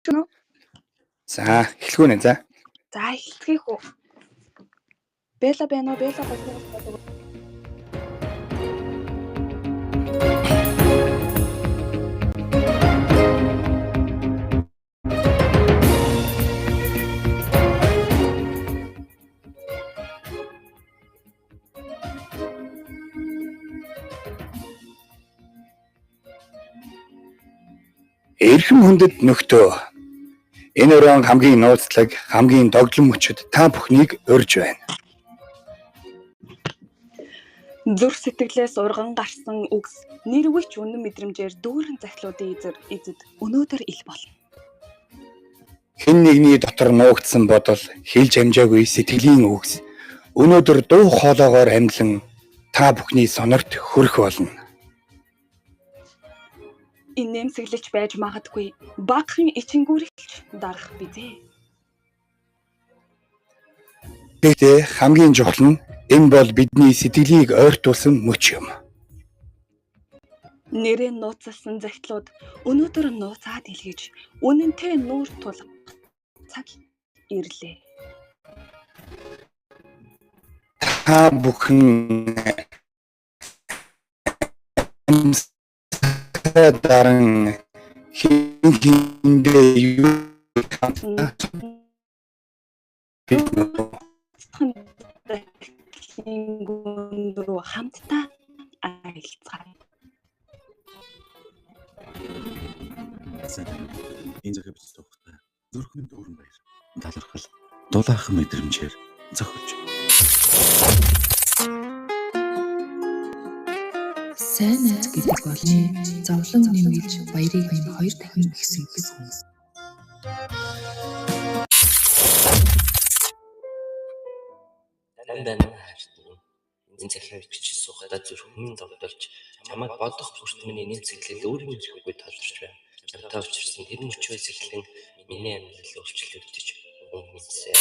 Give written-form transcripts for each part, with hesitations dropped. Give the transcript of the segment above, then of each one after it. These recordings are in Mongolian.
Гэнэ үү? За эхлэхүү нэ за. За эхэлцгээх үү. Бэла байна уу? Бэла болов уу? Эрхэм хүндэт нөхдөө. Энэ өрөөн хамгийн нууцлаг, хамгийн догдлон мөчөд та бүхнийг урьж байна. Зүрх сэтгэлээс урган гарсан үгс нэрвч үнэн мэдрэмжээр дүүрэн захилуудын эзэд өнөөдөр ил болно. Хэн нэгний дотор нуугдсан бодол, хэлж амжаагүй сэтгэлийн үгс өнөөдөр дуу хоолойгоор амьлан та бүхний сонорт хүрэх болно. Инээмсэглэж байж магадгүй багахан ичингүүрэлч дарах бизээ. Гэхдээ хамгийн чухал нь энэ бол бидний сэтгэлийг ойртуулсан мөч юм. Нэрээ нууцласан захидлууд өнөөдөр нууцаа дэлгэж үнэнтэй нүүр тулах цаг ирлээ. Та бүхэн амьсаа даран хэн хэндээ юу Захидлын гүн рүү хамтдаа аялцгаая. Энэ захиа бичиж суухдаа зүрхний дүүрэн баяр, талархал, дулаахан мэдрэмжээр зохиж. Сайн найз гэдэг бол чи зовлон нэмгэлж баярыг минь хоёр дахин ихсгэдэг хүн. Тань байна уу хайртай минь. Энэ захиа бичиж суухдаа зүрх минь зовдолж чамайг бодох бүрт миний нэмсэглэл өөрийн мэдэхгүй тодорч байна. Чамтай учирсан тэр мөчөөс эхлэн миний амьдрал өөрчлөгдөж өнгөрсөн.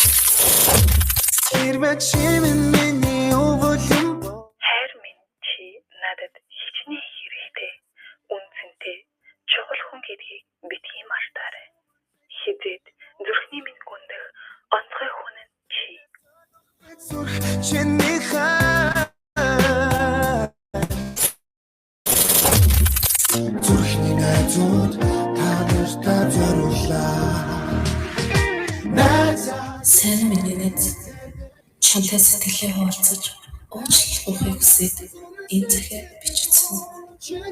Хэрвээ чи миний өвөлөн Хайр минь чи надад хичнээн хэрэгтэй, үнэ цэнтэй, чухал хүн гэдгийг битгий мартаарай. Хэзээд зүрхний минь гүндэх онцгой хүн нь чи. Зүрх чиний хайр Зүрхний найзууд та нартай зориуллаа. Найзаа Сайн миний найз чамтай сэтгэлээ хуваалцаж уучлалт гуйхыг хүсээд энэ захиа бичсэн. Чиний